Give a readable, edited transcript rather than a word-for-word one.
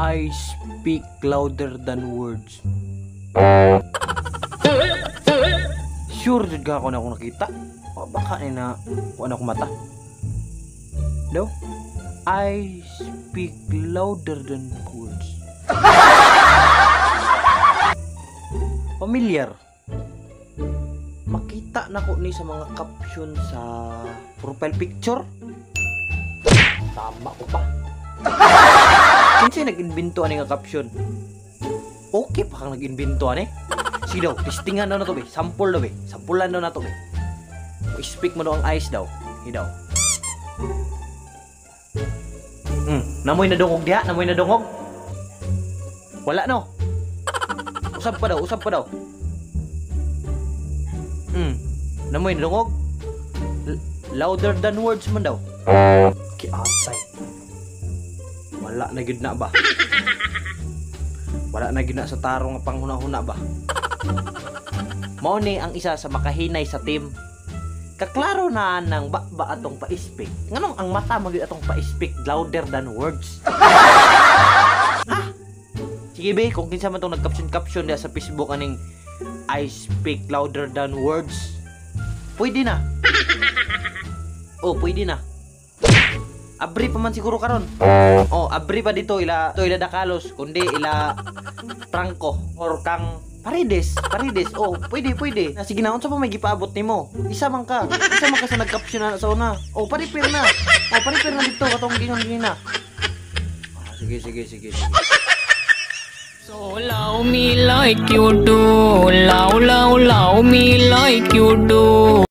I speak louder than words. Sure jud ka ako na akong nakita. O baka ni na kuan ako mata. No? I speak louder than words. Familiar. Makita na ko ni sa mga caption sa profile picture. Tama ko pa. Kinsa nag-invento ani nga caption? Okay pa kang nag-invento ani? Sige daw, testingan daw na to be. Sample daw be. Sampulan daw na to be. Speak mo daw ang eyes daw. Sige daw. Namoy na dungog diha, namoy na dungog. Wala no. Usab pa daw, usab pa daw. Namoy na dungog. Louder than words man daw. Kiatay. Wala na gyud na ba? Wala na gyud na sa tarong nga panghuna-huna ba? Mao ni ang isa sa makahinay sa team. Kaklaro na nang ba atong pa-speak. Nganong ang mata man gyud atong pa-speak louder than words? Ha? Sige be, kung kinsa man tong nag-caption-caption diha sa Facebook aning I speak louder than words, pwede na. Oh, pwede na. Abri pa man siguro karon. Oh, abri pa dito ila to ila Dakalos, kundi ila Franco or kang Paredes, Paredes. Oh, pwede, pwede. Na, sige na, unsa pa may gipaabot nimo? Isa man ka. Isa man ka sa nag-caption na sa una. Oh, pa-repair na. Oh, pa-repair na dito katong ginon ginina. Ah, sige, sige, sige, sige. So love me like you do, love, love, love me like you do.